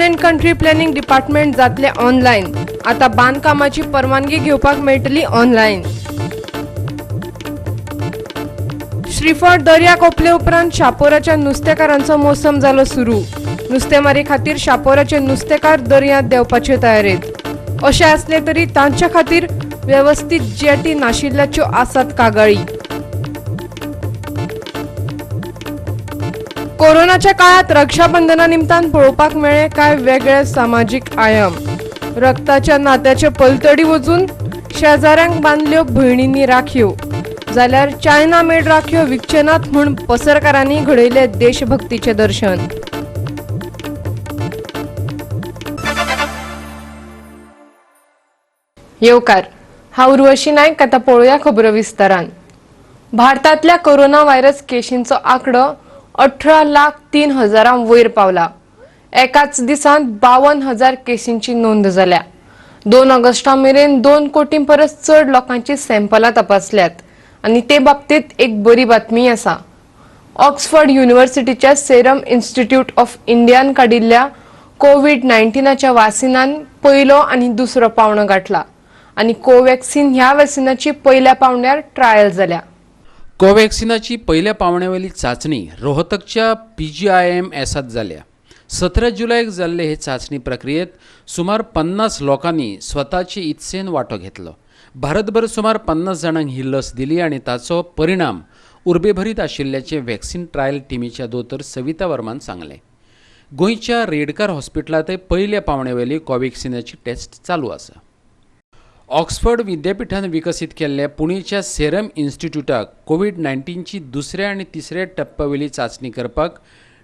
And country planning department जातले online. आता बांदकामाची परवानगी घेवपाक मेळटली ऑनलायन. श्रीफळ दर्या कोपले उपरांत शापोराच्या नुस्तेकारांचो मोसम जालो सुरू. नुस्तेमारी खातीर शापोराचे नुस्तेकार दर्यांत देंवपाचे तयारेत. अशें आसलें तरी तांच्या खातीर वेवस्थीत जेटी नाशिल्ल्याच्यो आसात कागाळी. कोरोनाच्या काळात रक्षाबंधना निमतान पळोवपाक मेळ्ळे कांय वेगळे सामाजीक आयाम. रक्ताच्या नात्याचे पलतडी वचून शेजाऱ्यांक बांदल्यो भयणींनी राखयो, जाल्यार चायना मेड राखयो विकचे नात म्हूण पसरकारांनी घडयले देशभक्तीचे दर्शन. येवकार, हांव उर्वशी नायक. आतां पळोवया खबरो विस्तारान. भारतांतल्या कोरोना व्हायरस केशींचो आंकडो 18,03,000 वयर पावला. एकाच दिसांत 52,000 केशींची नोंद जाल्या. 2 ऑगस्टा मेरेन 2 कोटी परस चड लोकांची सॅम्पलां तपासल्यात आनी ते बाबतींत एक बरी बातमी आसा. ऑक्सफर्ड युनिव्हर्सिटीच्या सेरम इन्स्टिट्यूट ऑफ इंडियान काडिल्ल्या कोवीड 19च्या वासिनान पयलो आनी दुसरो पावंडो गाठला आनी कोवॅक्सिन ह्या वॅक्सिनाची पयल्या पावंड्यार ट्रायल जाल्या. कोवॅक्सिनाची पयल्या पावंड्यावेली चांचणी रोहतकच्या PGIMSात जाल्या. 17 जुलयाक जाल्ले हे चांचणी प्रक्रियेत सुमार 50 लोकांनी स्वताचे इत्सेन वांटो घेतलो. भारतभर सुमार 50 जाणांक ही लस दिली आनी ताचो परिणाम उर्बेभरीत आशिल्ल्याचें वॅक्सिन ट्रायल टिमीच्या दोतोर सविता वर्मान सांगलें. गोंयच्या रेडकार हॉस्पिटलांतय पयल्या पावंड्यावेली कोवॅक्सिनाची टेस्ट चालू आसा. ऑक्सफर्ड विद्यापिठान विकसीत केल्ल्या पुणेच्या सेरम इन्स्टिट्यूटाक कोवीड 19ची दुसऱ्या आनी तिसऱ्या टप्प्यावेली चांचणी करपाक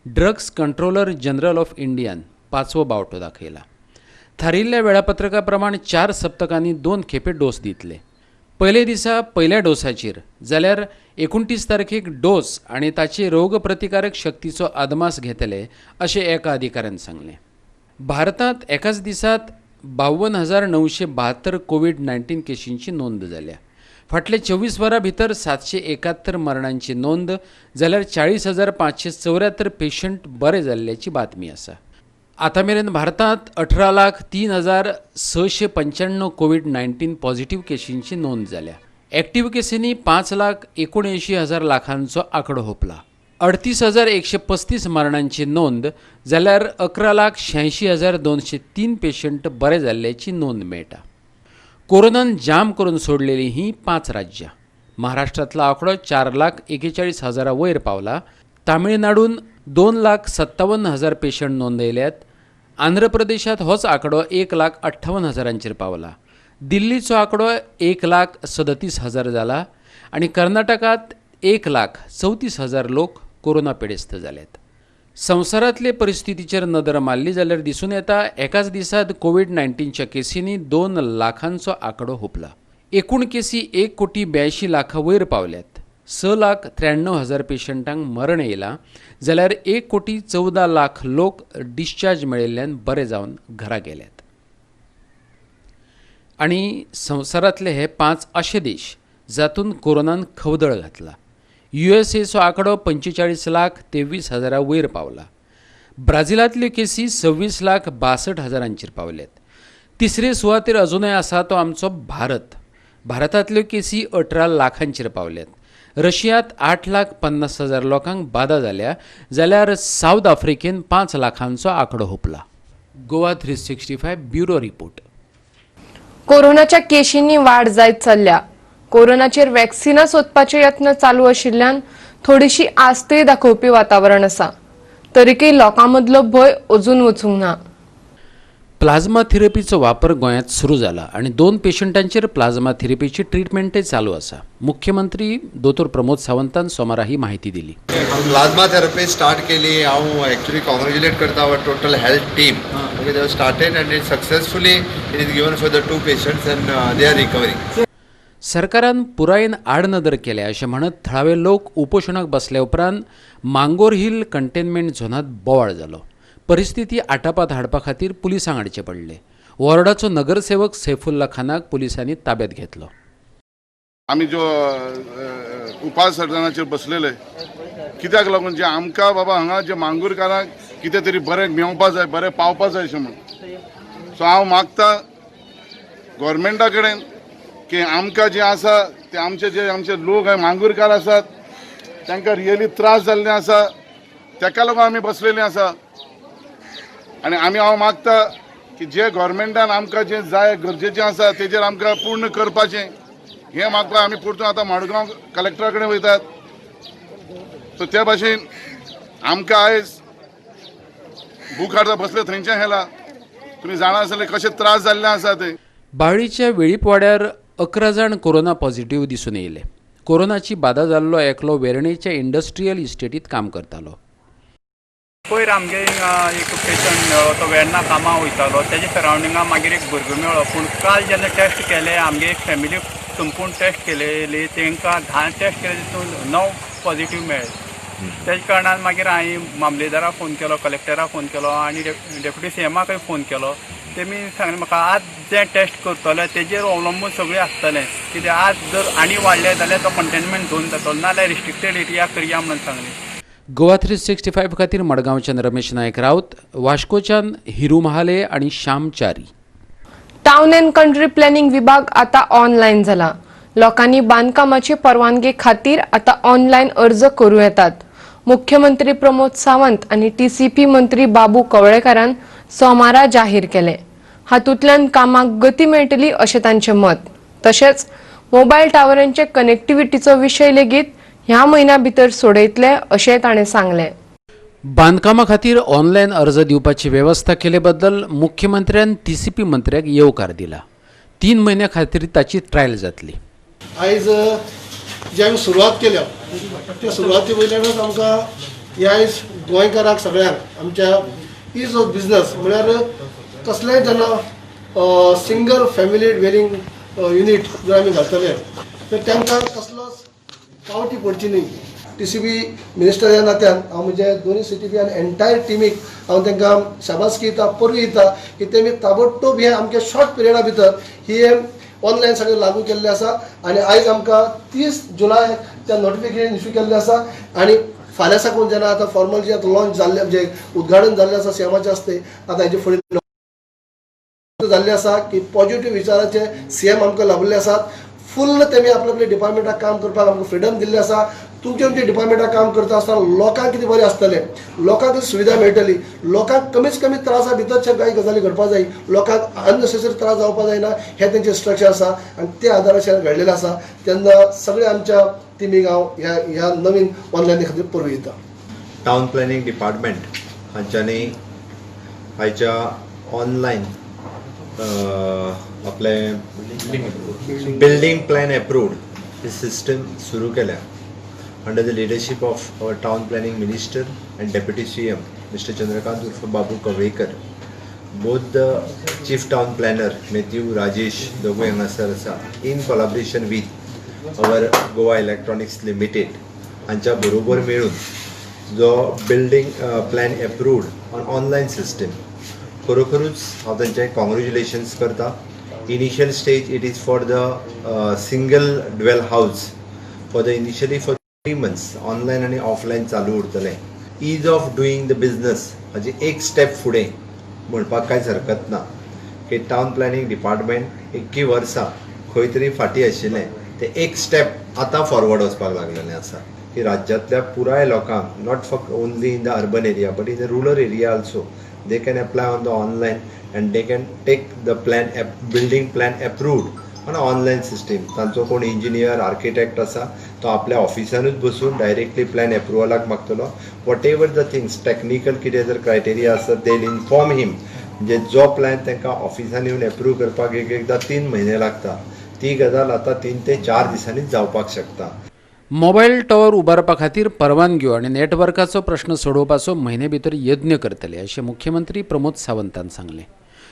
ड्रग्स कंट्रोलर जनरल ऑफ इंडियान 5वो बावटो दाखयला. थारिल्ल्या वेळापत्रका प्रमाण 4 सप्तकांनी 2 खेपे डोस दितले. पयले दिसा पयल्या डोसाचेर जाल्यार 29 तारखेक डोस आनी ताची रोगप्रतिकारक शक्तीचो अदमास घेतले अशें एका अधिकाऱ्यान सांगलें. भारतांत एकाच दिसात 52,972 कोवीड 19 केशींची नोंद जाल्या. फाटल्या 24 वरां भितर 771 मरणांची नोंद जाल्यार 40,574 पेशंट बरे जाल्ल्याची बातमी आसा. आतां मेरेन भारतांत 18,03,695 कोवीड 19 पॉझिटिव्ह केशींची नोंद जाल्या. ॲक्टिव्ह केसींनी 5,79,000 लाखांचो आंकडो हुपला. 38,135 मरणांची नोंद जाल्यार 11,86,203 पेशंट बरे जाल्ल्याची नोंद मेळटा. कोरोनान जाम करून सोडलेली ही 5 राज्यां. महाराष्ट्रांतलो आंकडो 4,41,000 वयर पावला. तामिळनाडून 2,57,000 पेशंट नोंदयल्यात. आंध्र प्रदेशांत होच आंकडो 1,58,000 पावला. दिल्लीचो आंकडो 1,37,000 जाला आनी कर्नाटकांत 1,34,000 लोक कोरोना पिडेस्त जाल्यात. संवसारांतले परिस्थितीचेर नदर मारली जाल्यार दिसून येता एकाच दिसात कोवीड 19च्या केसींनी 2 लाखांचो आंकडो हुपला. एकूण केसी 1,82,00,000 वयर पावल्यात. 6,93,000 पेशंटांक मरण येयलां जाल्यार 1,14,00,000 लोक डिस्चार्ज मेळिल्ल्यान बरे जावन घरा गेल्यात. आनी संवसारांतले हे 5 अशे देश जातून कोरोनान खवदळ घातला. USAचो आंकडो 45,23,000 वयर पावला. ब्राझिलांतल्यो केसी 26,62,000 पावल्यात. तिसरे सुवातेर अजुनय आसा तो आमचो भारत. भारतांतल्यो केसी 18 लाखांचेर पावल्यात. रशियांत 8,50,000 लोकांक बादा जाल्या जाल्यार सावथ आफ्रिकेन 5 लाखांचो आंकडो हुपला. Goa 365 bureau report. कोरोनाच्या केशींनी वाड जायत चल्ल्या. कोरोनाचेर वॅक्सिनां सोदपाचे यत्न चालू आशिल्ल्यान थोडीशी आस्तय दाखोवपी वातावरण आसा. तरीकय लोकां मदलो भंय अजून वचूंक ना. प्लाझ्मा थेरपीचो वापर गोंयांत सुरू जाला आनी 2 पेशंटांचेर प्लाझ्मा थेरपीची ट्रिटमेंटय चालू आसा. मुख्यमंत्री दोतोर प्रमोद सावंतान सोमारा ही माहिती दिली. प्लाझ्मा थेरपी स्टार्ट केली. हांव एक्चुअली कॉंग्रेच्युलेट करता our total health team. Okay, they started and it successfully it is given for the 2 patients and they are recovering. सरकारान पुरायेन आडनदर केल्या अशें म्हणत थळावे लोक उपोशणाक बसल्या उपरांत मांगोर हिल कंटेनमेंट झोनांत बोवाळ जालो. परिस्थिती आटापात हाडपा खातीर पुलिसांक हाडचे पडले. वॉर्डाचो नगरसेवक सैफुल्ला खानाक पुलिसांनी ताब्यात घेतलो. आमी जो उपासर्जनाचेर बसलेले कित्याक लागून जे आमकां बाबा हांगा जे मांगूरकारांक कितें तरी बरें मेवपा जाय, बरें पावपा जाय अशें म्हणून. सो हांव मागता गोवोरमेंटा कडेन की आमकां जें आसा ते आमचे जे आमचे लोक मांगुरकार आसात, तांकां रियली त्रास जाल्ले आसा, तेका लागून आमी बसलेले आसा. आनी आमी हांव मागता की जे गोवोरमेंटान आमकां जें जाय, गरजेचें आसा, तेजेर आमकां पूर्ण करपाचें हें मागपाक आमी परतून आतां मडगांव कलेक्टरा कडेन वयतात. सो ते भाशेन आमकां आयज बूक हाडता बसले थंयच्यान हेला तुमी जाणा आसले कशे त्रास जाल्ले आसा ते. बाळीच्या वेळीपवाड्यार 11 जाण कोरोना पॉझिटिव्ह दिसून येयले. कोरोनाची बादा जाल्लो एकलो वेर्णेच्या इंडस्ट्रियल इस्टेटीत काम करतालो. पयर आमगे हिंगा एक पेशंट मेळ्ळो, तो वेर्णा कामाक वयतालो. तेजे सरावंडिंगा मागीर एक भुरगो मेळ्ळो. पूण काल जेन्ना टेस्ट केले, आमगे एक फॅमिली संपूर्ण टेस्ट केलेली, तांकां 10 टेस्ट केले, तितून 9 पॉझिटीव मेळ्ळे. तेज कारणान मागीर हांवें मामलेदाराक फोन केलो, कलेक्टराक फोन केलो आनी डेप्युटी सीएमाकय फोन केलो. तेमी सांगलें म्हाका, आज जें टेस्ट करतले तेजेर अवलंबून सगळें आसतलें. कित्याक आज जर आनी वाडले जाल्यार तो कंटेनमेंट झोन जातलो, नाजाल्यार रिस्ट्रिक्टेड एरिया करया म्हणून सांगलें. गोवा 365 खातीर मडगांवच्यान रमेश नायक राऊत, वास्कोच्यान हिरू महाले आणि Shyam Chari. Town and country planning विभाग आता ऑनलायन जाला. लोकांनी बांदकामाची परवानगी खातीर आता ऑनलायन अर्ज करूं येतात. मुख्यमंत्री प्रमोद सावंत आनी टीसीपी मंत्री बाबू कवळेकारान सोमारा जाहीर केले. हातूंतल्यान कामाक गती मेळटली अशें तांचें मत. तशेंच मोबायल टावरांचे कनेक्टिव्हिटीचो विशय लेगीत ह्या म्हयन्या भितर सोडयतले अशें ताणें सांगलें. बांदकामा खातीर ऑनलायन अर्ज दिवपाची वेवस्था केले बद्दल मुख्यमंत्र्यान टीसीपी मंत्र्याक येवकार दिला. 3 म्हयन्या खातीर ताची ट्रायल जातली. आयज जी आमी सुरवात केल्या, त्या सुरवाती वयल्यानूच आमकां हे आयज गोंयकारांक सगळ्यांक आमच्या is of business, म्हळ्यार कसलेंय जेन्ना सिंगल फॅमिली ड्वेलिंग युनीट जर आमी घालतले तर तांकां कसलोच पावटी पडची न्ही. टी सी बी मिनिस्टर ह्या नात्यान हांव म्हजे दोनूय सी टी बी आनी एंटायर टिमीक हांव तांकां शाबासकी दिता, परबीं दिता की तेमी ताबडतोब हे आमच्या शॉर्ट पिरियडा भितर ही ऑनलायन सगळें लागू केल्लें आसा. आनी आयज आमकां 30 जुलय त्या नोटिफिकेशन इशू केल्लें आसा आनी फाल्यां साकून जेन्ना आतां फॉर्मल जे आतां लॉन्च जाल्लें, म्हणजे उद्घाटन जाल्लें आसा सीएमाच्या हस्ते, आतां हेजे फुडें जाल्लें आसा की पॉझिटिव्ह विचाराचे सीएम आमकां लाभिल्ले आसात. फुल्ल तेमी आपल्या आपल्या डिपार्टमेंटाक काम करपाक आमकां फ्रिडम दिल्लें आसा. तुमचे तुमच्या डिपार्टमेंटाक काम करता आसतना लोकांक कितें बरें आसतलें, लोकांक कितें सुविधा मेळटली, लोकांक कमीत कमी त्रासा भितर कांय गजाली घडपा जाय, लोकांक अननेसेसरी त्रास जावपा जायना, हें तेंचें इन्स्ट्रक्शन आसा आनी ते आदाराचेर घडलेलें आसा. तेन्ना सगळे आमच्या टिमीक हांव ह्या ह्या नवीन ऑनलायनी खातीर परबीं दिता. टावन प्लॅनिंग डिपार्टमेंट हांच्यांनी आयच्या ऑनलायन आपले बिल्डींग प्लॅन एप्रूव्ड ही सिस्टम सुरू केल्या under the leadership of our Town Planning Minister and Deputy CM Mister Chandrakant उर्फ बाबू Kavlekar. Both the Chief Town Planner Matthew, Rajesh दोगूय हांगासर आसा, in collaboration with our Goa Electronics Limited हांच्या बरोबर मेळून जो building plan approved on online system, खरोखरूच हांव तांचें कॉंग्रेच्युलेशन्स करता. Initial stage it is for the single dwell house. For the initially for 3 months online आनी ऑफलायन चालू उरतलें. Ease of doing the business हाजी एक स्टेप फुडें म्हणपाक कांयच हरकत ना की टावन प्लॅनिंग डिपार्टमेंट एक्की वर्सां खंय तरी फाटीं आशिल्लें, तें एक स्टेप आतां फॉरवर्ड वचपाक लागलेलें आसा की राज्यांतल्या पुराय लोकांक, not फक्त only in the urban area but in the rural area also, they can apply on the online and they can take the plan, building plan approved on online system. तांचो कोण engineer, architect आसा, तो आपल्या ऑफिसानूच बसून directly plan एप्रुवलाक मागतलो. Whatever the things technical कितें जर क्रायटेरिया आसा, they inform him. म्हणजे जो प्लॅन तांकां ऑफिसान येवन एप्रूव करपाक एक एकदां 3 म्हयने लागता, ती गजाल आतां 3 ते 4 दिसांनीच जावपाक शकता. मोबायल टॉवर उबारपा खातीर परवानग्यो आनी नेटवर्काचो प्रश्न सोडोवपाचो म्हयने भितर यत्न करतले अशें मुख्यमंत्री प्रमोद सावंतान सांगलें.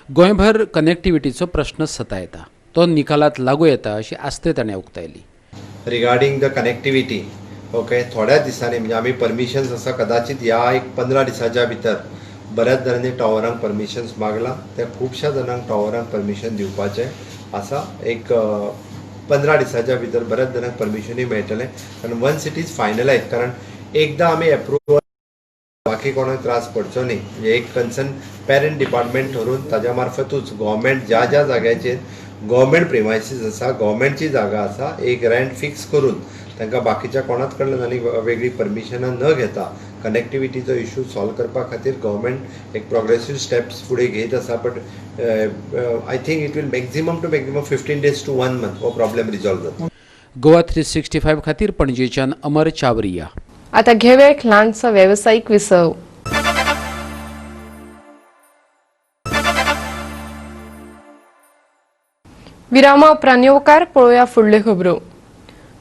गोंयभर कनेक्टिविटीचो प्रश्न सतायता, तो निकालात लागू येता अशी आस्त ताणें उक्तायली. रिगार्डींग the connectivity, okay, थोड्या दिसांनी म्हणजे आमी परमिशन्स आसा, कदाचित ह्या एक 15 दिसाच्या भितर बऱ्याच जाणांनी टॉवरांक परमिशन्स मागलां. त्या खुबश्या जाणांक टॉवरांक परमिशन दिवपाचें आसा. एक 15 दिसाच्या भितर बऱ्याच जाणांक परमिशनूय मेळटलें, कारण वन्स it is finalise, कारण एकदां आमी एप्रुवल बाकी बाकी कोणाक त्रास पडचो न्ही. म्हणजे एक कन्सर्न पेरंट डिपार्टमेंट ठरून ताज्या मार्फतूच गव्हर्मेंट ज्या ज्या जाग्याचेर गव्हर्मेंट प्रिमायसीस आसा, गव्हर्मेंटची जागा आसा, एक रेंट फिक्स करून तांकां बाकीच्या कोणाच कडल्यान आनी वेगळी परमिशनां न घेता कनेक्टिविटीचो इशू सॉल्व करपा खातीर गव्हर्मेंट एक प्रोग्रेसीव स्टेप्स फुडें घेत आसा. But I think it will maximum to maximum 15 days to one month हो प्रॉब्लेम रिजॉल्व जाता. गोवा 365 खातीर पणजेच्यान अमर चावरिया. आता घेवया एक ल्हानसो वेवसायीक विसव. विरामा उपरांत येवकार. पळोवया फुडल्यो खबरो.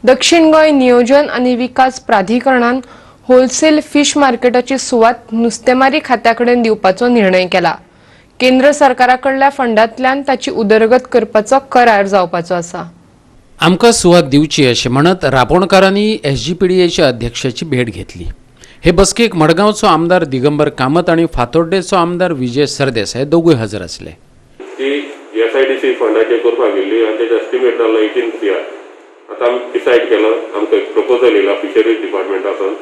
दक्षिण गोंय नियोजन आनी विकास प्राधिकरणान होलसेल फिश मार्केटाची सुवात नुस्तेमारी खात्या कडेन दिवपाचो निर्णय केला. केंद्र सरकारा कडल्या फंडांतल्यान ताची उदरगत करपाचो करार जावपाचो आसा. आमकां सुवात दिवची अशें म्हणत रापोणकारांनी एसजीपीडीएच्या अध्यक्षाची भेट घेतली. हे बसकेक मडगांवचो आमदार दिगंबर कामत आनी फातोड्डेचो आमदार विजय सरदेसाय दोगूय हजर आसले. ती एसआयडीसी फंडाचेर करपाक गेल्ली आनी तेजो एस्टिमेट जाल्लो 18 सीआर. आतां आमी डिसायड केलो, आमकां एक प्रपोजल येयला फिशरीज डिपार्टमेंटासून,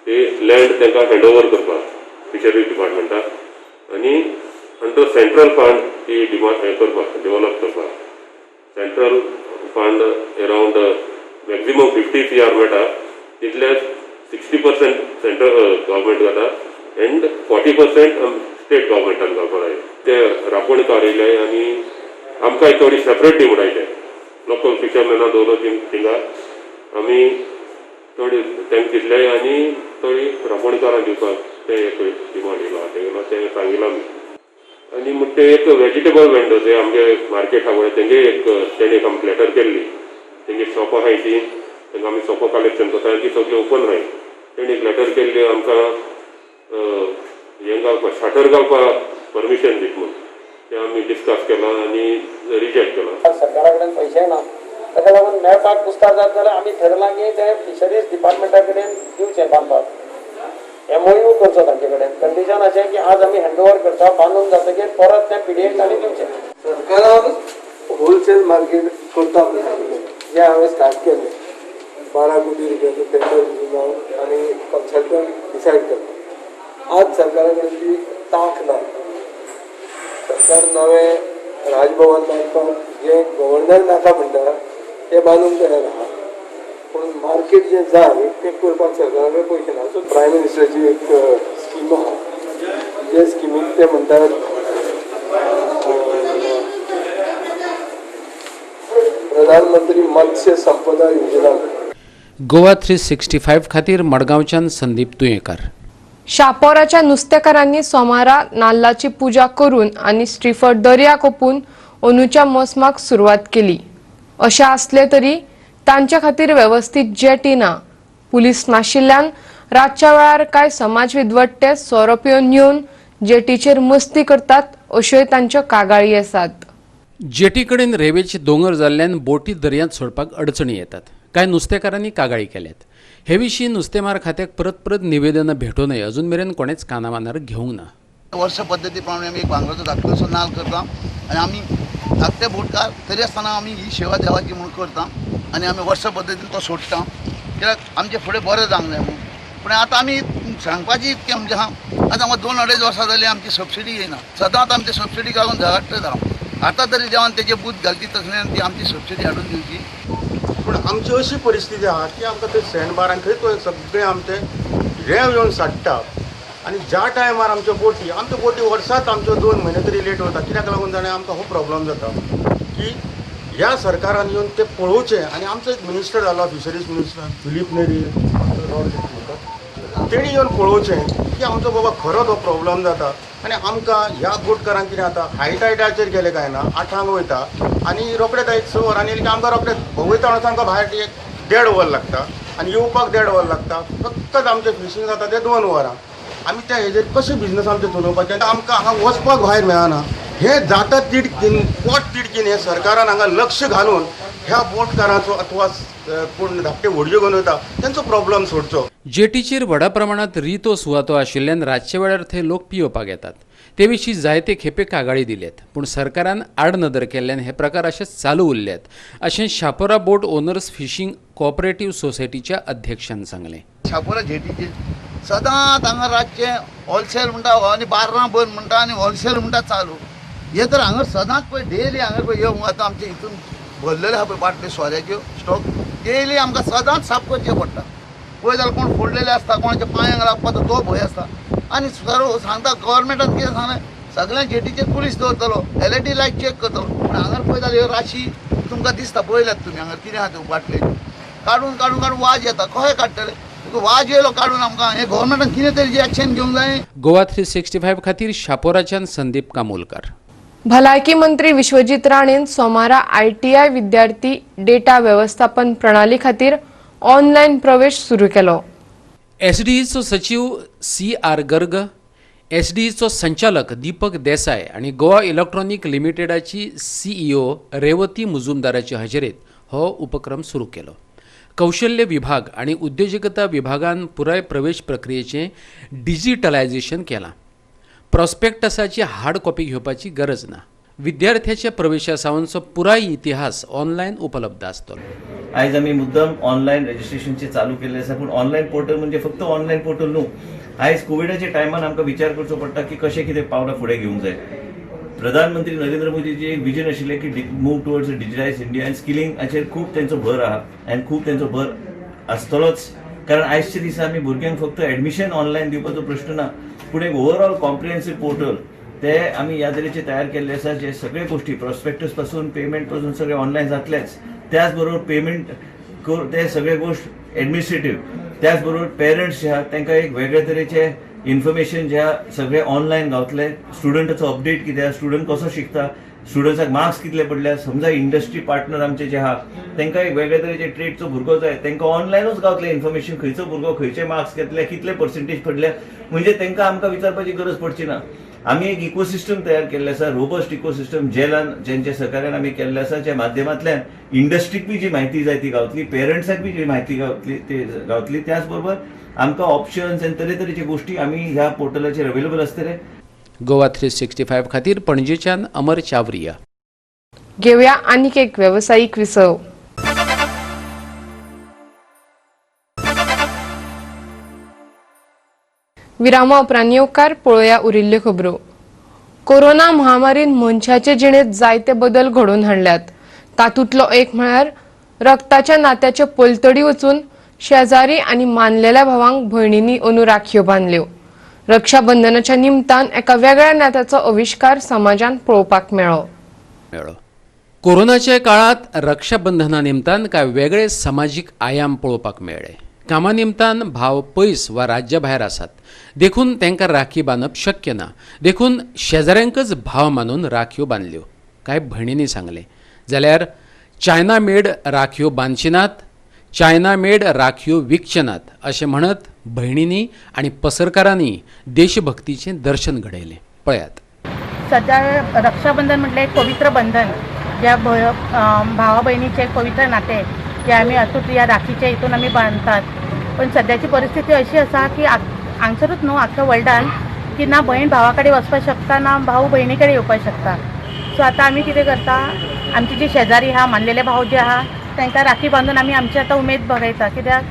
ती लँड तांकां हँड ओवर करपाक फिशरीज डिपार्टमेंटाक आनी अंडर सेंट्रल फंड ती डिमांड हें करपाक, डेव्हलप करपाक. Central fund around maximum 50 CR मेळटा, तितले 60% सेंट्रल गव्हर्मेंट घाता एंड 40% स्टेट गव्हर्मेंटान घालपाक जाय. ते रापोणकार येयले आनी आमकां थोडी सेपरेट दी म्हणटाय. लोकल फिशरमॅनां दवरलो थिंगा, आमी थोडी तांकां दितले आनी थोडी रापोणकारां दिवपाक ते एक डिमांड येयलो तेंगेलो, तें सांगिलां आमी. आनी म्हणटा ते एक वेजिटेबल वेंडर जे आमगे मार्केट आहा पळय, तेंगे एक तेणी एक आमकां लेटर केल्ली. तेंगे शॉपां आहाय ती, तेंका आमी शॉपां कलेक्शन करता आनी ती सगळी ओपन आहाय. तेणी एक लेटर केल्ली, आमकां हें घालपाक, शटर घालपाक परमिशन दीत म्हूण. तें आमी डिस्कस केलां आनी रिजेक्ट केलां. सरकारा कडेन पयशे ना, ताका लागून मेळपाक कुस्तार जात जाल्यार आमी ठरयलां की ते फिशरीज डिपार्टमेंटा कडेन दिवचें बांदपाक, एमओयू करचो तांचे कडेन. कंडिशन अशें की आज आमी हँड ओवर करता, बांदून जातकीर परत तें पीडीए तांणी दिवचें. सरकारान होलसेल मार्केट करता म्हणून सांगिल्लें, जें हांवें स्टार्ट केलें. 12 कोटी रुपयाचो टेंडर जावन आनी कन्सल्टंट डिसायड करता. आज सरकारा कडेन ती तांक ना. सरकार नवें राजभवन बांदपाक जें गव्हर्नर नाका म्हणटा तें बांदूंक तयार आहा, पूण मार्केट जें जाय तें करपाक सरकारा कडेन पयशे ना. सो प्रायम मिनिस्टराची एक स्कीम आहा, जे स्किमीक ते म्हणटात प्रधानमंत्री मत्स्य संपदा योजना. गोवा 365 खातीर मडगांवच्यान संदीप तुयेंकार. शापोराच्या नुस्तेकारांनी सोमारा नाल्लाची पुजा करून आनी श्रीफळ दर्याक ओपून अंदूच्या मोसमाक सुरवात केली. अशें आसलें तरी तांचे खातीर वेवस्थीत जेटी ना. पुलीस नाशिल्ल्यान रातच्या वेळार कांय समाज विद्वट्टे सोरो पिवन येवन जेटीचेर मस्ती करतात, अश्योय तांच्यो कागाळी आसात. जेटी कडेन रेंवेचे दोंगर जाल्ल्यान बोटी दर्यांत सोडपाक अडचणी येतात. कांय नुस्तेकारांनी कागाळी केल्यात. हे विशीं नुस्तेमार खात्याक परत परत निवेदनां भेटोवनय अजून मेरेन कोणेच कानामनार घेवंक ना. वर्ष पद्दती प्रमाणे आमी एक भांगराचो धाकटोसो नाल करता आनी आमी धाकटे बोटकार तरी आसतना आमी ही सेवा देवाची म्हणून करता आनी आमी वर्स पद्दतीन तो सोडटा, कित्याक आमचें फुडें बरें जावंक जाय म्हणून. पूण आतां आमी सांगपाची इतकें म्हणजे आहा, आतां आमकां 2-2.5 वर्सां जालीं आमची सबसिडी येयना. सदांच आमची सबसिडीक लागून झगडटात हांव. आतां तरी देवान तेजे बूद घालची तसल्यान ती आमची सबसिडी हाडून दिवची. पूण आमची अशी परिस्थिती आहा की आमकां थंय सँड बार आनी थंय सगळें आमचें रेंव येवन साठटा आनी ज्या टायमार आमच्यो बोटी वर्सात आमच्यो 2 म्हयने तरी लेट वता. कित्याक लागून जाणा, आमकां खूब प्रॉब्लम जाता की ह्या सरकारान येवन ते पळोवचें. आनी आमचो एक मिनिस्टर जालो, फिशरीज मिनिस्टर फिलीप नेरी म्हणटा, तेणी येवन पळोवचें की आमचो बाबा खरो तो प्रॉब्लम जाता. आनी आमकां ह्या बोटकारांक कितें जाता, हाय टायडाचेर गेले काय ना 8आंक वयता आनी रोखडेच एक 6 वरांनी येयले की आमकां रोखडेच वयता म्हणल्यार आमकां भायर एक देड वर लागता आनी येवपाक देड वर लागता. फक्त आमचें फिशींग जाता तें 2 वरां. आमी त्या हेजेर कशें बिजनस आमचें चलोवपाचें? आनी आमकां हांगा वचपाक भायर मेळना. हें जाता तिडकीन, पोट तिडकीन हे सरकारान हांगा लक्ष घालून ह्या बोटकारांचो अथवा कोण धाकटे व्हडयो घेवन वयता तेंचो प्रॉब्लम सोडचो. जेटीचेर व्हडा प्रमाणात रितो सुवातो आशिल्ल्यान रातच्या वेळार थंय लोक पियोवपाक येतात. ते विशीं जायते खेपे कागाळी दिल्यात, पूण सरकारान आडनदर केल्ल्यान हे प्रकार अशेच चालू उरल्यात, अशें शापोरा बोट ओनर्स फिशींग कोऑपरेटिव्ह सोसायटीच्या अध्यक्षान सांगलें. शापोरा जेटीचेर सदांच हांगा रातचें होलसेल म्हणटा आनी बार्रां बंद म्हणटा आनी होलसेल म्हणटा चालू. हे तर हांगा सदांच पळय डेली हांगा पळय येवं आतां आमचे हितून भरलेले आहा पळय बाटल्यो सोऱ्याच्यो स्टॉक डेली आमकां सदांच साफ करचें पडटा. पळय जाल्यार कोण फोडलेले आसता, कोणाच्या पांयांक लागपाचो तो भंय आसता. आनी सर्व सांगता गव्हर्मेंटान कितें सांगलें, सगळ्या जेटीचेर पुलीस दवरतलो, एलईडी लायट चॅक करतलो, पूण हांगार पळय जाल्यार ह्यो राशी तुमकां दिसता, पळयल्यात तुमी हांगार कितें आहा त्यो बाटले काडून काडून काडून वाज येता. कशें काडटले? वाज येयलो काडून आमकां हें गव्हर्मेंटान कितें तरी एक्शन घेवंक जाय. गोवा 365 खातीर शापोराच्यान संदीप कामोलकर. भलायकी मंत्री विश्वजीत राणेन सोमारा आयटीआय विद्यार्थी डेटा व्यवस्थापन प्रणाली खातीर ऑनलायन प्रवेश सुरू केलो. एसडीईचो सचीव सी.आर. गर्ग, एसडीईचो संचालक दीपक देसाय आनी गोवा इलेक्ट्रॉनिक लिमिटेडाची सीईओ रेवती मुजुमदाराचे हजेरेत हो उपक्रम सुरू केलो. कौशल्य विभाग आनी उद्योजकता विभागान पुराय प्रवेश प्रक्रियेचें डिजिटलायझेशन केलां. प्रॉस्पेक्टसाची हार्ड कॉपी घेवपाची गरज ना. विद्यार्थ्याच्या प्रवेशा सावनचो पुराय इतिहास ऑनलायन उपलब्ध आसतलो. आयज आमी मुद्दम ऑनलायन रजिस्ट्रेशनचे चालू केल्ले आसा, पूण ऑनलायन पोर्टल म्हणजे फक्त ऑनलायन पोर्टल न्हू. आयज कोविडाच्या टायमान आमकां विचार करचो पडटा की कशें कितें पावलां फुडें घेवंक जाय. प्रधानमंत्री नरेंद्र मोदीची एक विजन आशिल्लें की move towards a digitise India आनी स्किलिंगाचेर खूब तेंचो भर आहा आनी खूब तेंचो भर आसतलोच, कारण आयजच्या दिसा आमी भुरग्यांक फक्त एडमिशन ऑनलायन दिवपाचो प्रश्न ना, पूण एक ओवरऑल कॉम्प्रिहेन्सीव पोर्टल ते आमी ह्या तरेचे तयार केल्ले आसा, जे सगळे गोष्टी प्रॉस्पेक्टस पासून पेमेंट पासून सगळे ऑनलायन जातलेच. त्याच बरोबर पेमेंट ते सगळे गोष्ट एडमिनिस्ट्रेटीव, त्याच बरोबर पेरंट्स जे आहा तांकां एक वेगळे तरेचे इन्फॉर्मेशन जे आहा सगळे ऑनलायन गावतले. स्टुडंटाचो अपडेट कितें आहा, स्टुडंट कसो शिकता, स्टुडंट्साक मार्क्स कितले पडल्या, समजा इंडस्ट्री पार्टनर आमचे जे आहा तांकां एक वेगळे तरेचे ट्रेडचो भुरगो जाय, तांकां ऑनलायनूच गावतले इन्फॉर्मेशन, खंयचो भुरगो खंयचे मार्क्स घेतले, कितले पर्सेंटेज पडल्या, म्हणजे तांकां आमकां विचारपाची गरज पडची ना. आमी एक इकोसिस्टम तयार केल्ले आसा, रोबस्ट इकोसिस्टम, जेलान जेंच्या सहकार्यान आमी केल्ले आसा, ज्या माध्यमांतल्यान इंडस्ट्रीक बी जी म्हायती जाय ती गावतली, पेरंट्साक बी जी म्हायती गावतली ती गावतली. त्याच बरोबर आमकां ऑप्शन्स आनी तरेतरेचे गोश्टी आमी ह्या पोर्टलाचेर अवेलेबल आसतले. गोवा 365 खातीर पणजेच्यान अमर चावरिया. घेवया आनीक एक वेवसायीक विसव. विरामा उपरांत येवकार पळोवया उरिल्ल्यो खबरो. कोरोना महामारीन मनशाचे जिणेंत जायते बदल घडोवन हाडल्यात. तातूंतलो एक म्हळ्यार रक्ताच्या नात्याचे पलतडी वचून शेजारी आनी मानलेल्या भावांक भयणींनी अंदू राखयो बांदल्यो. रक्षाबंधनाच्या निमतान एका वेगळ्या नात्याचो आविश्कार समाजान पळोवपाक मेळ्ळो. कोरोनाच्या काळात रक्षाबंधना निमतान कांय वेगळे समाजीक आयाम पळोवपाक मेळ्ळे. कामा निमतान भाव पयस वा राज्या भायर आसात, देखून तांकां राखी बांदप शक्य ना, देखून शेजाऱ्यांकच भाव मानून राखयो बांदल्यो. कांय भयणींनी सांगलें, जाल्यार चायना मेड राखयो बांदचे नात, चायना मेड राखयो विकचे नात अशें म्हणत भयणींनी आनी पसरकारांनी देशभक्तीचें दर्शन घडयलें. पळयात. सध्या रक्षाबंधन म्हटल्यार एक पवित्र बंधन, ज्या भावा बहिणीचें एक पवित्र नातें जे आमी अतूट ह्या राखीच्या हितून आमी बांदतात. पण सद्याची परिस्थिती अशी आसा की हांगसरूच न्हू आख्ख्या वर्ल्डान की ना भयण भावा कडेन वचपाक शकता ना भाऊ भयणी कडेन येवपाक शकता. सो आतां आमी कितें करता, आमची जी शेजारी आहा, मानलेले भाव जे आहा तांकां राखी बांदून आमी आमची आतां उमेद बघयता. कित्याक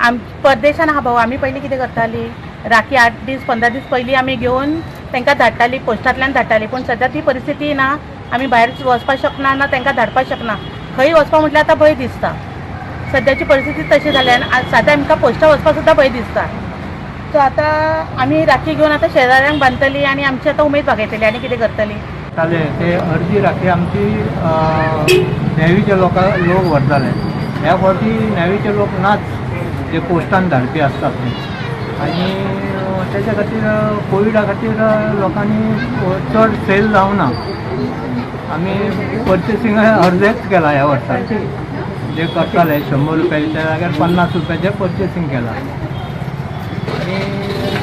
आम परदेशान आहा भाऊ, आमी पयलीं कितें करतालीं, राखी 8 दीस 15 दीस पयलीं आमी घेवन तांकां धाडटालीं, पोस्टांतल्यान धाडटालीं. पूण सद्या ती परिस्थिती ना, आमी भायर वचपाक शकना ना तांकां धाडपाक शकना. खंय वचपाक म्हटल्यार आतां भंय दिसता. सद्याची परिस्थिती तशी जाल्या आनी सद्या आमकां पोस्टां वचपाक सुद्दां भंय दिसता. सो आतां आमी राखी घेवन आतां शेजाऱ्यांक बांदतली आनी आमची आतां उमेद भागयतली आनी कितें करतली. ते अर्दी राखी आमची नेवीचे लोक व्हरताले. ह्या फावटी नेवीचे लोक नाच, जे पोस्टान धाडपी आसतात न्ही, आनी तेच्या खातीर कोविडा खातीर लोकांनी चड सेल जावना. आमी पर्चेसिंग अर्देच केला ह्या वर्सा, जे करताले 100 रुपयाच्या जाग्यार 50 रुपयाचें पर्चेसिंग केलां. आनी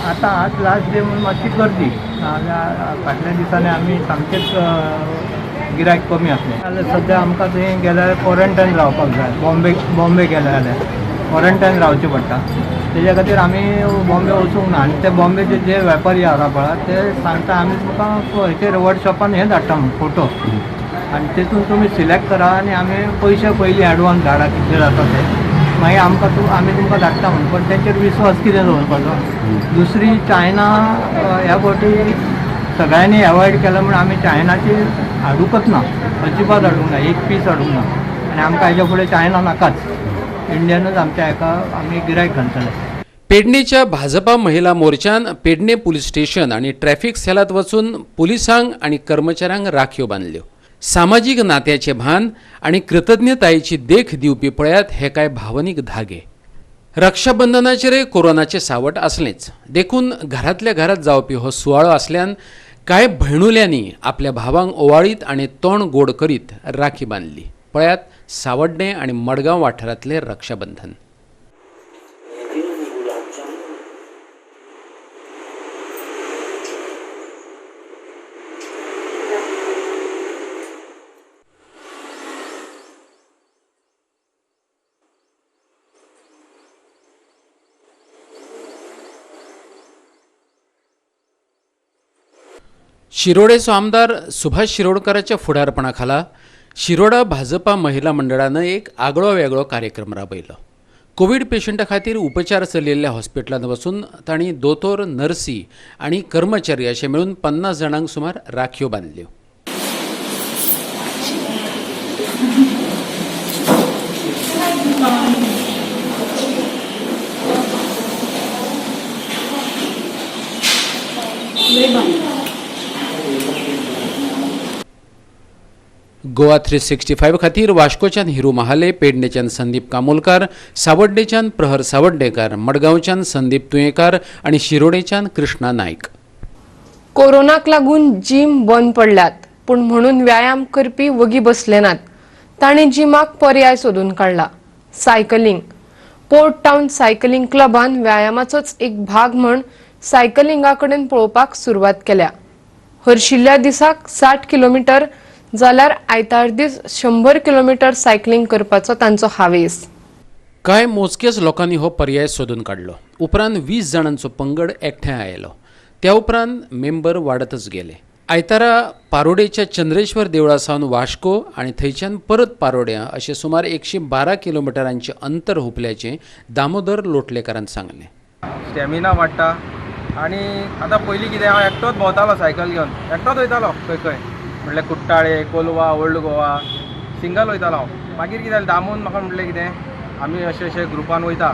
आतां आज लास्ट डे म्हणून मातशी गर्दी, नाजाल्यार फाटल्या दिसांनी आमी सामकेच गिरायक कमी आसलें. जाल्यार सद्या आमकां थंय गेल्यार क्वॉरंटायन रावपाक जाय, बॉम्बे गेले जाल्यार क्वॉरंटायन रावचें पडटा. तेज्या खातीर आमी बॉम्बे वचूंक ना. आनी ते बॉम्बेचे जे वेपारी आसा पळय ते सांगता आमी तुमकां हेचेर वॉट्सएपान हें धाडटा म्हूण फोटो, आनी तेतून तुमी सिलेक्ट करा आनी आमी पयशे पयलीं एडवान्स धाडा कितले जाता ते, मागीर आमकां आमी तुमकां धाडटा म्हणून, पण तेंचेर विश्वास कितें दवरपाचो? दुसरी चायना ह्या फावटी सगळ्यांनी एवॉयड केला म्हूण आमी चायनाची हाडूंकच ना, अजिबात हाडूंक ना, एक पीस हाडूंक ना. आनी आमकां हेच्या फुडें चायना नाकाच, इंडियनच आमच्या हेका आमी गिरायक घालतले. पेडणेच्या भाजपा महिला मोर्चान पेडणे पुलीस स्टेशन आनी ट्रॅफिक सेलांत वचून पुलिसांक आनी कर्मचाऱ्यांक राखयो बांदल्यो. सामाजीक नात्याचे भान आनी कृतज्ञतायेची देख दिवपी पळयात हे काय भावनीक धागे. रक्षाबंधनाचेरय कोरोनाचें सावट आसलेंच, देखून घरांतल्या घरांत जावपी हो सुवाळो आसल्यान कांय भयणुल्यांनी आपल्या भावांक ओवाळीत आनी तोंड गोड करीत राखी बांदली. पळयात सावड्डें आनी मडगांव वाठारांतलें रक्षाबंधन. शिरोडेचो आमदार सुभाष शिरोडकराच्या फुडारपणा खाला शिरोडा भाजपा महिला मंडळानं एक आगळो वेगळो कार्यक्रम राबयलो. कोवीड पेशंटा खातीर उपचार चलिल्ल्या हॉस्पिटलांत वचून तांणी दोतोर, नर्सी आनी कर्मचारी अशें मेळून 50 जाणांक सुमार राखयो बांदल्यो. गोवा 365 खातीर वास्कोच्यान हिरू महाले, पेडणेच्यान संदीप कामोलकार, सावड्डेच्यान प्रहर सावड्डेकार, मडगांवच्यान संदीप तुयेंकार आनी शिरोडेच्यान कृष्णा नायक. कोरोनाक लागून जिम बंद पडल्यात, पूण म्हणून व्यायाम करपी वगी बसले नात. तांणी जिमाक पर्याय सोदून काडला, सायकलिंग. पोर्ट टावन सायकलिंग क्लबान व्यायामाचोच एक भाग म्हण सायकलिंगा कडेन पळोवपाक सुरवात केल्या. हरशिल्ल्या दिसाक 60 किलोमिटर जाल्यार आयतार दीस 100 किलोमिटर सायकलिंग करपाचो तांचो हावेस. कांय मोजकेच लोकांनी हो पर्याय सोदून काडलो. उपरांत 20 जाणांचो पंगड एकठांय आयलो. त्या उपरांत मेंबर वाडतच गेले. आयतारा पारोडेच्या चंद्रेश्वर देवळा सावन वास्को आनी थंयच्यान परत पारोड्यां अशें सुमार 112 किलोमिटरांचें अंतर हुपल्याचें दामोदर लोटलेकारान सांगलें. स्टॅमिना वाडटा आनी आतां पयलीं कितें हांव एकटोच भोंवतालो सायकल घेवन, एकटोच वयतालो खंय खंय, म्हटल्यार कुट्टाळे, कोलवा, ओल्ड गोवा सिंगल वयतालो हांव. मागीर कितें जालें, दामून म्हाका म्हटलें कितें आमी अशे अशे ग्रुपान वयता,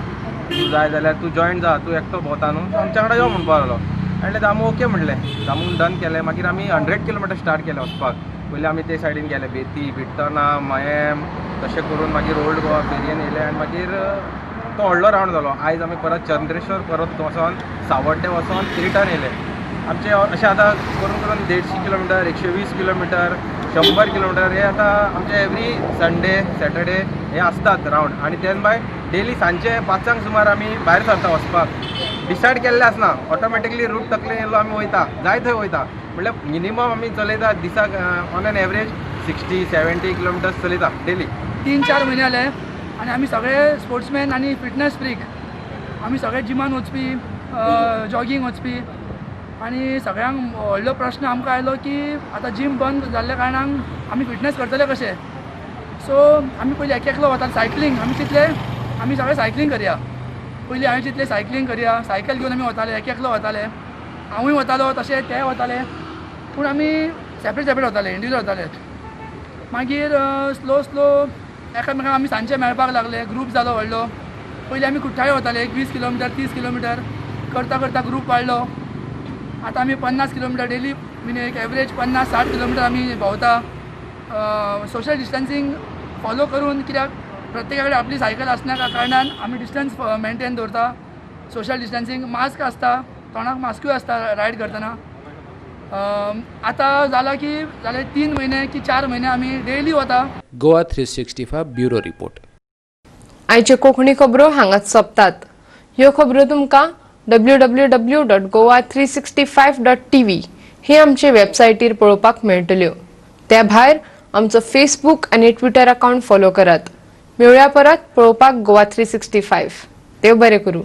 तूं जाय जाल्यार तूं जॉयन जा, तूं एकटो भोंवता न्हू, आमच्या वांगडा यो म्हणपाक लागलो. म्हणलें दामू ओके म्हणलें, दामून डन केलें. मागीर आमी 100 किलोमिटर स्टार्ट केलें वचपाक. पयलीं आमी ते सायडीन गेले, बेती, बिट्टना, मयेम, तशें करून मागीर ओल्ड गोवा फेरयेन येयले आनी मागीर तो व्हडलो रावंड जालो. आयज आमी परत चंद्रेश्वर परत वचोन सावड्डे वचोन रिटर्न येयले. आमचे अशें आतां करून करून 150 किलोमिटर, 120 किलोमिटर, 100 किलोमिटर हे आतां आमचे एवरी संडे सॅटर्डे हे आसतात रावंड. आनी तेन भायर डेली सांजचे 5 सुमार आमी भायर सरता वचपाक. डिसायड केल्लें आसना, ऑटोमॅटिकली रूट तकलेन येयलो आमी वयता, जाय थंय वयता. म्हणल्यार मिनिमम आमी चलयता दिसाक ऑन एन एवरेज 60-70 किलोमिटर्स चलयता डेली. 3-4 म्हयने जाले आनी आमी सगळे स्पोर्ट्समॅन आनी फिटनस फ्रीक, आमी सगळे जिमान वचपी, जॉगींग वचपी. आनी सगळ्यांक व्हडलो प्रश्न आमकां आयलो की आतां जीम बंद जाल्ल्या कारणान आमी फिटनस करतले कशे. सो आमी पयलीं एक एकलो वताले सायकलींग, आमी चिंतलें आमी सगळे सायकलींग करया. पयलीं हांवें चिंतलें सायकलींग करया, सायकल घेवन आमी वताले, एक एकलो वताले, हांवूय वतालो तशें तेय वताले, पूण आमी सेपरेट सेपरेट वताले, इंडिविज्युअल वताले. मागीर स्लो स्लो एकामेकांक आमी सांजचे मेळपाक लागले, ग्रूप जालो व्हडलो. पयलीं आमी कुठ्ठाळे वताले, 20 किलोमिटर 30 किलोमिटर करता करता ग्रूप वाडलो. आतां आमी 50 किलोमिटर डेली, म्हणजे एक एवरेज 50-60 किलोमिटर आमी भोंवता. सोशल डिस्टन्सींग फॉलो करून, कित्याक प्रत्येका कडेन आपली सायकल आसल्या कारणान आमी डिस्टन्स मेनटेन दवरता. सोशल डिस्टन्सींग, मास्क आसता, तोंडाक मास्कूय आसता रायड करतना. आतां जालां की जाले 3 म्हयने की 4 म्हयने आमी डेली वता. Goa 365 bureau report. आयच्यो कोंकणी खबरो हांगाच सोंपतात. ह्यो खबरो तुमकां www.goa365.tv ही आमचे वेबसायटीर पळोवपाक मेळटल्यो. त्या भायर आमचो फेसबूक आनी ट्विटर अकाउंट फॉलो करात. मेळया परत पळोवपाक गोवा 365. देव बरें करूं.